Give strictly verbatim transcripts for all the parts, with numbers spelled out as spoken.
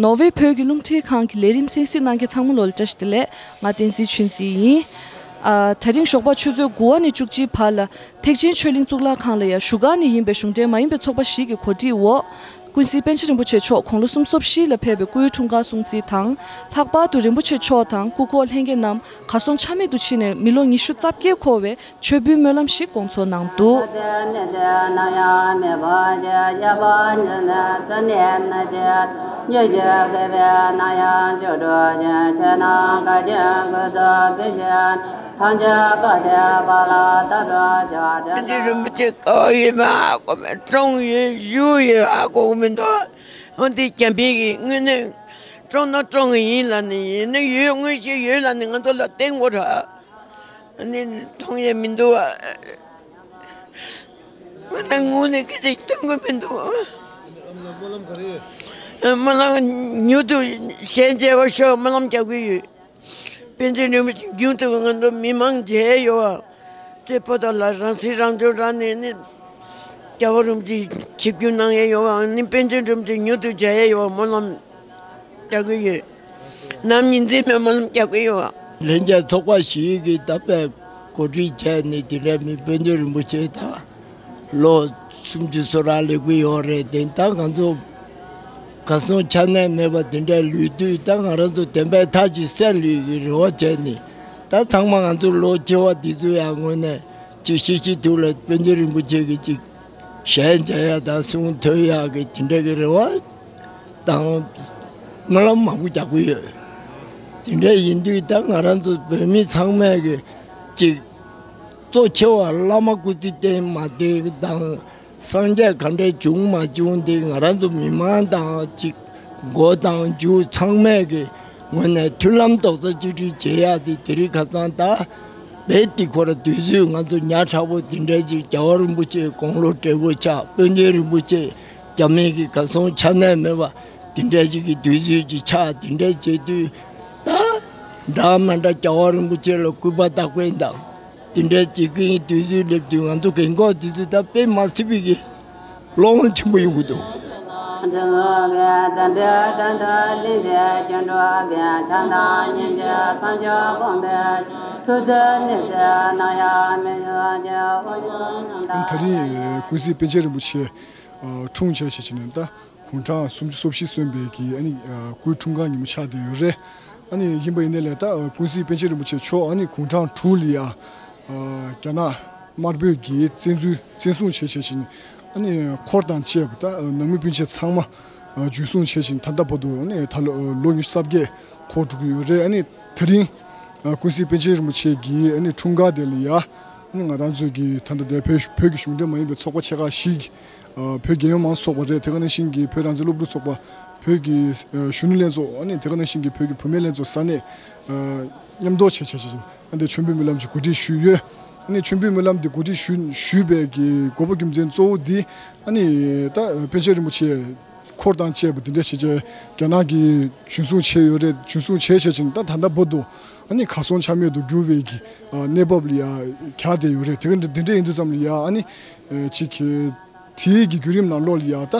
ནོར་ཝེ་བོད་ཀྱི་རླུང་འཕྲིན་ཁང་གི་ལས་རིམ་གསན་གཟིགས་གནང་མཁན་ཚང་མ་ལོ་ལ་བཀྲ་ཤིས་བདེ་ལེགས། ང་བསྟན་འཛིན་ཆོས་འཛིན་ཡིན། ཨ། དེ་རིང་ཞོགས་པ་ཆུ་ཚོད་དགུ་པ་ནས་བཅུ་གཅིག་བར་ལ་ཐེག་ཆེན་ཆོས་གླིང་གཙུག་ལག་ཁང་ལ་ཡ་བཞུགས་སྒར་ནས་ཡིན་པའི་གཞུང་འབྲེལ་མ་ཡིན་པའི་ཚོགས་པ་ཞིག་གི་གོ་སྒྲིག་འོག་ཀུན་གཟིགས་པཎ་ཆེན་རིན་པོ་ཆེ་མཆོག་དགུང་ལོ་སུམ་ཅུ་སོ་བཞི་ལ་ཕེབས་པའི་སྐུའི་འཁྲུངས་སྐར་སྲུང་བརྩི་དང་། ལྷག་པར་དུ་རིན་པོ་ཆེ་མཆོག་དང་སྐུ་འཁོར་ལྷན་རྒྱས་རྣམས་གར་སོང་ཆ་མེད་དུ་ཕྱིན་ནས་མི་ལོ་ཉི་ཤུ་རྩ་བརྒྱད་འཁོར་བའི་མཆོད་འབུལ་སྨོན་ལམ་ཞིག་སྐོང་ཚོགས་གནང་འདུག། ཐམས་ཅད་བཀའ་དྲིན་པ་ལ་ད་རུང་ཞུ་བ་དྲན་ཆེ་ན་དགོས་མེད་བཀྲོངས་ཡོད་བཞུགས་ཡོད་ཨ་དགོས་མི་འདུག། འོན་ཏེ་རྒྱ་མི་གིས་དངོས་གནས་བཀྲོངས་ན་བཀྲོངས་ཡིན་ལབ་ནས་ཡིན་ན་ཡོད་དངོས་གཞི་ཡོད་ལབ་ནས་ང་ཚོ་ལ་བསྟན་དགོས་ར། ཨ་ནི་མཐོང་ཡས་མི་འདུག་ཨ། ང་ད་ངུ་ནས་སྐད་ཆ་ཐོན་གི་མི་འདུག་ཨ། སྨོན་ལམ་མྱུར་དུ་ཞལ་མཇལ་བར་ཤོག་སྨོན་ལམ་རྒྱག་གི་ཡོད། པཎ་ཆེན་རིན་པོ་ཆེ་མྱུར་དུ་ང་ཚོ་མི་མང་མཇལ་ཡོང་བ། ཚེ་ཕོ་དང་ལ་རང་སྲིད་རང་སྐྱོང་རང་ནས་ནི། རྒྱལ་བ་རིན་པོ་ཆེ་ཆིབས་བསྒྱུར་གནང་ཡས་ཡོང་བ་ནི་པཎ་ཆེན་རིན་པོ་ཆེ་མྱུར་དུ་མཇལ་ཡས་ཡོང་བ་སྨོན་ལམ་རྒྱག་གི་ཡོད། ནམ་ཉིན་མཚན་མེད་སྨོན་ལམ་རྒྱག་གི་ཡོད། ལྷན་རྒྱས་ཚོགས་པ་ཞིག་གིས་ད་དཔེ་གོ་སྒྲིག་བྱས་ནས་དེ་འདྲ་མི་དཔལ་ལྡན་རིན་པོ་ཆེ་དང་ལོ་སུམ་ཅུ་སོ་ར་ལེགས་པོ་ཡོད་རེད་དེ་ད་ང་ཚོ་གར་སོང་ཆ་ནས་མེད་པ་དེ་འདྲ་ལུས་དུས་ད་ང་རང་ཚོ་བདེན་པའི་མཐའ་ཅིག་གསལ་ལུས་ཀྱི་རེ་བ་བྱས་ནས་ད་ཚང་མ་ང་ཚོ་ལོ་ཆེ་བ་དེ་ཚོ་ཡང་ངོས་ནས་ཅིག་ཤི་ཤི་དུས་ལ་དཔལ་ལྡན་རིན་པོ་ཆེ་གི་ཅིག་ཞལ་མཇལ་ཡ་དང་གསུང་ཐོས་ཡ་གི་དེ་འདྲ་གི་རེ་བ་དང་སྨོན་ལམ་མང་པོ་རྒྱག་གི་ཡོད། དེ་འདྲ་ཡིན་དུས་ད་ང་རང་ཚོ་བོད་མི་ཚང་མས་གི་ཅིག་གཙོ་ཆེ་བ་བླ་མ་སྐུ་ཚེ་བརྟན་མ་བརྟན་དང་སངས་རྒྱས་ག་འདྲ་བྱུང་མ་བྱུང་དེ་ང་རང་ཚོ་མི་མང་དང་ཅིག་མགོ་དང་མཇུག་ཚང་མས་གི་ངོས་ནས་མཐུན་ལམ་རྡོག་རྩ་གཅིག་སྒྲིལ་བྱེད་ཡ་དེ་དེ་རིང་ཁ་སང་ད་རྦད་དེ་ཁོ་ར་དུས་ཚོད་ང་ཚོ་ཉག་ཕྲ་བོ་དེ་འདྲ་ཅིག་རྒྱལ་བ་རིན་པོ་ཆེ་དགུང་ལོ་བགྲེས་པོ་ཆགས་དཔལ་ལྡན་རིན་པོ་ཆེ་རྒྱ་མི་གི་གར་སོང་ཆ་ནས་མེད་པ་དེ་འདྲ་ཅིག་གི་དུས་ཚོད་ཅིག་ཆགས་དེ་འདྲ་བྱེད་དུས་ད་འདྲ་མི་འདྲ་རྒྱལ་བ་རིན་པོ་ཆེ་ལ་སྐུར་པ་བཏགས་པའི་དང་དེ་འདྲ་བྱེད་ཀྱི་དུས་ཚོད་སླེབས་དུས་ང་ཚོ་རྒན་གོག་དེ་ཚོ་ད་དཔེ་མ་སྲིད་པའི་གི་བློ་ངོར་ཆེན་པོ་ཡོང་གི་འདུག། ད་རིང་ཀུན་གཟིགས་པཎ་ཆེན་རིན་པོ་ཆེ་འཁྲུངས་བྱས་ཞེས་བྱས་ནས་ད་དགུང་གྲངས་སུམ་ཅུ་སོ་བཞི་སོན་པའི་གི་ཨ་ནི་སྐུའི་འཁྲུངས་སྐར་ཉིན་མོ་ཆགས་བསྡད་ཡོད་རེད། ཨ་ནི་ཡིན་པ་ཡིན་ནའི་ལས་ད་ཀུན་གཟིགས་པཎ་ཆེན་རིན་པོ་ཆེ་མཆོག་ཨ་ནི་དགུང་གྲངས་དྲུག་ལ་ཡ། རྒྱ་ནག་དམར་པོས་ཀྱིས་བཙན་འཛུལ་བཙན་བཟུང་བྱས་བྱས་ཤིང་ཨ་ནི་འཁོར་དང་བཅས་པ་ད་ནང་མི་སྤུན་མཆེད་ཚང་མ་འཇུ་བཟུང་བྱས་ཤིང་ད་ལྟ་བར་དུ་ཨ་ནི་ད་ལོ་ལོ་ཉི་ཤུ་རྩ་བརྒྱད་འཁོར་འགྲོ་གི་ཡོད་རེད། ཨ་ནི་དེ་རིང་ཀུན་གཟིགས་པཎ་ཆེན་རིན་པོ་ཆེ་གི་ཨ་ནི་འཁྲུངས་སྐར་དེ་ལ་ཡ་ཨ་ནི་ང་རང་ཚོའི་གི་ད་ལྟ་དེ་བོད་བོད་ཀྱི་གཞུང་འབྲེལ་མ་ཡིན་པའི་ཚོགས་པ་ཆེ་ཁག་ཞིག་བོད་རྒྱལ་ཡོངས་མང་གཙོ་ཚོགས་པ་རེད། དེ་ག་ནང་བཞིན་གྱི་བོད་རང་བཙན་སློབ་ཕྲུག་ཚོགས་པ་བོད་ཀྱི་གཞོན་ནུ་ལྷན་ཚོགས་ཨ་ནི་དེ་ག་ནང་བཞིན་གྱི་བོད་ཀྱི་བུད་མེད་ལྷན་ཚོགས་ས་གནས་མཉམ་དུ་བྱས་བྱས་བྱས་ཨ་འདི་མཆོད་འབུལ་སྨོན་ལམ་གྱི་གོ་སྒྲིག་ཞུས་ཡོད། ཨ་ནི་མཆོད་འབུལ་སྨོན་ལམ་འདི་གོ་སྒྲིག་ཞུ་ཞུས་པའི་གི་དགོས་པ་རྒྱུ་མཚན་གཙོ་བོ་འདི་ཨ་ནི་ད་པཎ་ཆེན་རིན་པོ་ཆེ་འཁོར་དང་བཅས་པ་འདི་འདྲ་བྱས་བྱས་རྒྱ་ནག་གིས་འཇུ་བཟུང་བྱས་ཡོད་རེད། འཇུ་བཟུང་བྱས་བྱས་ཅིང་ད་ད་ལྟ་བར་དུ་ཨ་ནི་གར་སོང་ཆ་མེད་དུ་གྱུར་བའི་གི་གནས་བབ་ལ་ཡ་གྱར་བསྡད་ཡོད་རེད། དེ་ག་འདི་འདྲ་ཡིན་དུས་ཙམ་ལ་ཡ་ཨ་ནི་ཅིག་གི་དེའི་གི་བརྒྱུད་རིམ་ནང་ལོགས་ལ་ཡ་ད་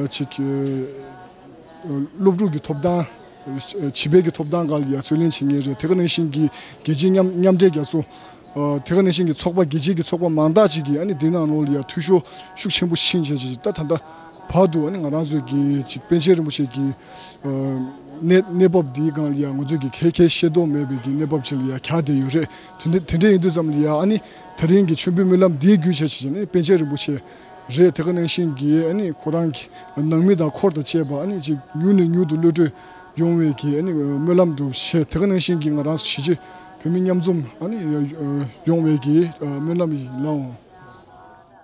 ཅིག་གི་སློབ་ཕྲུག་གི་ཐོབ་ཐང་། བྱིས་པའི་གི་ཐོབ་ཐང་སྒང་ལ་ཡ་རྩོད་ལེན་བྱེད་མཁན་རེད། དེ་ག་ནང་བཞིན་གྱི་རྒྱལ་སྤྱིའི་མཉམ་མཉམ་འབྲེལ་རྒྱལ་ཚོགས། དེ་ག་ནང་བཞིན་གྱི་ཚོགས་པ་རྒྱལ་སྤྱིའི་གི་ཚོགས་པ་མང་དག་ཅིག་གིས་ཨ་ནི་འདི་ནང་ལོགས་ལ་ཡ་འཐུས་ཤོར་ཤུགས་ཆེན་པོ་ཕྱིན་བྱས་ཅིག་ད་ད་ལྟ་བར་དུ་ཨ་ནི་ང་རང་ཚོའི་གི་ཅིག་པཎ་ཆེན་རིན་པོ་ཆེ་གི་གནས་གནས་བབ་འདིའི་སྒང་ལ་ཡ་ང་ཚོས་གི་གལ་གལ་ཤེས་རྟོགས་མེད་པའི་གི་གནས་བབ་ཅིག་ལ་ཡ་གྱར་བསྡད་ཡོད་རེད། དེ་འདྲ་དེ་འདྲ་ཡིན་དུས་ཙམ་ལ་ཡ་ཨ་ནི་དེ་རིང་གི་མཆོད་འབུལ་སྨོན་ལམ་འདིའི་བརྒྱུད་བྱས་བྱས་ཨ་ནི་པཎ་ཆེན་རིན་པོ་ཆེ་རེད། དེ་ག་ནང་བཞིན་གྱི་ཨ་ནི་ཁོ་རང་གི་ནང་མི་དང་འཁོར་དང་བཅས་པ་ཨ་ནི་ཅིག་མྱུར་ནས་མྱུར་དུ་གློད་གྲོལ་ཡོང་བའི་གི་ཨ་ནི་སྨོན་ལམ་སྒྲུབ་བྱས། དེ་ག་ནང་བཞིན་གྱི་ང་རང་ཚོ་གཞིས་བྱེས་བོད་མི་མཉམ་འཛོམས་ཨ་ནི་ཡོང་བའི་གི་སྨོན་ལམ་ཡིན་ལགས།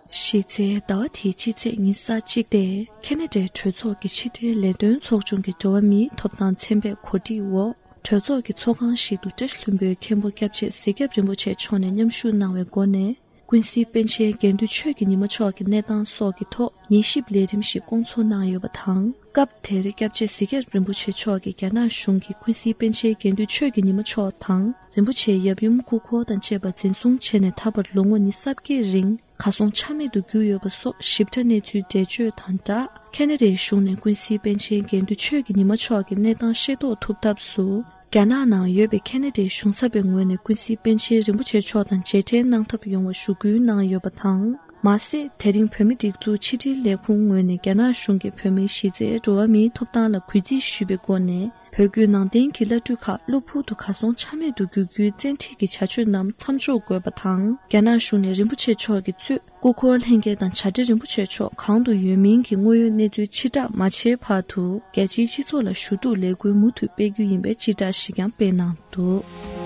གཞི་རྩའི་ཟླ་བ་དེའི་སྤྱི་ཚེས་ཉི་ཤུ་རྩ་གཅིག་སྟེ་ཁེ་ན་ཌའི་གྲོས་ཚོགས་ཀྱི་ཕྱི་འབྲེལ་ལས་དོན་ཚོགས་ཆུང་གི་འགྲོ་བ་མིའི་ཐོབ་ཐང་ཚན་པས་གོ་སྒྲིག་འོག་གྲོས་ཚོགས་ཀྱི་ཚོགས་ཁང་ཞིག་ཏུ་བཀྲ་ཤིས་ལྷུན་པོའི་མཁན་པོ་སྐྱབས་རྗེ་གཟིགས་སྐྱབས་རིན་པོ་ཆེ་མཆོག་ནས་མཉམ་ཞུགས་གནང་བའི་སྒོ་ནས། ཀུན་གཟིགས་པཎ་ཆེན་དགེ་འདུན་ཆོས་ཀྱི་ཉི་མ་མཆོག་གི་གནས་སྟངས་སོགས་ཀྱི་ཐོག་ཉན་ཞིབ་ལས་རིམ་ཞིག་བསྐོང་ཚོགས་གནང་ཡོད་པ་དང་། སྐབས་དེར་སྐྱབས་རྗེ་གཟིགས་སྐྱབས་རིན་པོ་ཆེ་མཆོག་གིས་རྒྱ་ནག་གཞུང་གིས་ཀུན་གཟིགས་པཎ་ཆེན་དགེ་འདུན་ཆོས་ཀྱི་ཉི་མ་མཆོག་དང་རིན་པོ་ཆེའི་ཡབ་ཡུམ་སྐུ་འཁོར་དང་བཅས་པ་འཛིན་བཟུང་བྱས་ནས་ད་བར་ལོ་ངོ་ཉི་ཤུ་རྩ་བརྒྱད་རིང་ གར་སོང་ཆ་མེད་དུ་གྱུར་ཡོད་པ་སོགས་ཞིབ་ཕྲ་གནས་ཚུལ་འགྲེལ་བརྗོད་དང་སྦྲགས། ཁེ་ན་ཌའི་གཞུང་ནས་ཀུན་གཟིགས་པཎ་ཆེན་དགེ་འདུན་ཆོས་ཀྱི་ཉི་མ་མཆོག་གི་གནས་སྟངས་ཤེས་རྟོགས་ཐུབ་ཐབས་སུ། རྒྱ་ནག་ནང་ཡོད་པའི་ཁེ་ན་ཌའི་གཞུང་ཚབ་པའི་ངོས་ནས་ཀུན་གཟིགས་པཎ་ཆེན་རིན་པོ་ཆེ་མཆོག་དང་མཇལ་འཕྲད་གནང་ཐབས་ཡོང་བ་ཞུ་སྐུལ་གནང་ཡོད་པ་དང་། མ་ཟད། དེ་རིང་བོད་མིའི་སྒྲིག་འཛུགས་ཕྱི་དྲིལ་ལས་ཁུངས་ངོས་ནས་རྒྱ་ནག་གཞུང་གིས་བོད་མིའི་གཞི་རྩའི་འགྲོ་བ་མིའི་ཐོབ་ཐང་ལ་གུས་བརྩི་ཞུས་པའི་སྒོ་ནས། བོད་བརྒྱུད་ནང་བསྟན་གྱི་བླ་སྤྲུལ་ཁག་གློ་བུར་དུ་གར་སོང་ཆ་མེད་དུ་གྱུར་རྒྱུའི་བཙན་ཁྲིད་ཀྱི་བྱ་སྤྱོད་རྣམས་མཚམས་འཇོག་དགོས་པ་དང་། རྒྱ་ནག་གཞུང་ནས་རིན་པོ་ཆེ་མཆོག་གི་གཙོས། སྐུ་འཁོར་ལྷན་རྒྱས་དང་བྱ་བྲལ་རིན་པོ་ཆེ་མཆོག་གང་དུ་ཡོད་མིན་གྱི་དངོས་ཡོད་གནས་ཚུལ་ཕྱིར་བསྒྲགས་མ་བྱས་བར་དུ། རྒྱལ་སྤྱིའི་སྤྱི་ཚོགས་ལ་ཞུ་གཏུག་ལས་འགུལ་མུ་མཐུད་སྤེལ་རྒྱུ་ཡིན་པའི་སྤྱི་བསྒྲགས་ཤིག་ཀྱང་སྤེལ་གནང་འདུག།